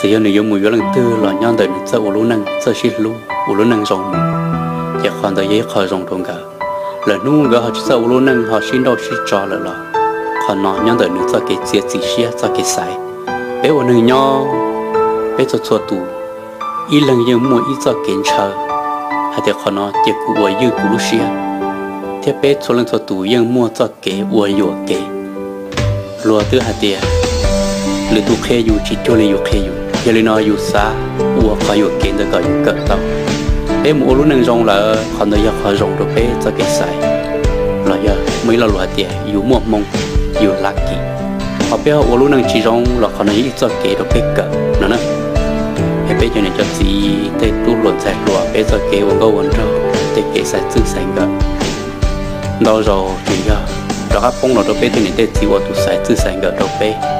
Txawm yog nws yuav mus yuav leej twg los nyob ntawm nws txawj ua lub neej, txawj sib hlub, ua lub neej zoo mus, ces qhov ntawd yog ib qho zoo rau nkawd. Lwm hnub nkawd ho tsis txawj ua lub neej, ho sib nrauj sib tso lawm los qhov no nyob ntawm nws txoj kev txiav txim siab, txoj kev xaiv. Peb ua neeg nyob, peb txhua txhua tus ib leeg yeej muaj ib txoj kev ntshaw hais tias qhov no ces kuv ua ywj kuv lub siab, thiab peb txhua leej txhua tus yeej muaj txoj kev ua yuam kev. Luag twb hais tias lwm tus qhia yus tsis cuag li yus qhia yus, yog li no yus xav ua qhov yuam kev ntawd kom yus kawm tau. Peb mus ua lub neej zoo lawm, qhov ntawd yog qhov zoo rau peb txoj kev xaiv. Los yog muaj ib lo lus hais tias yus muaj hmoo, yus lucky. Ho peb ho ua lub neej tsis zoo los qhov no yog ib txoj kev rau peb kawm no na. Es peb cov niam cov txiv, tej tub hluas ntxhais hluas, peb txoj kev ua nkauj ua nraug, tej kev xaiv txwj xaiv nkawm, ntau zaus tseem yog rov qab poob los rau peb tej niam tej txiv ua tus xaiv txwj xaiv nkawm rau peb.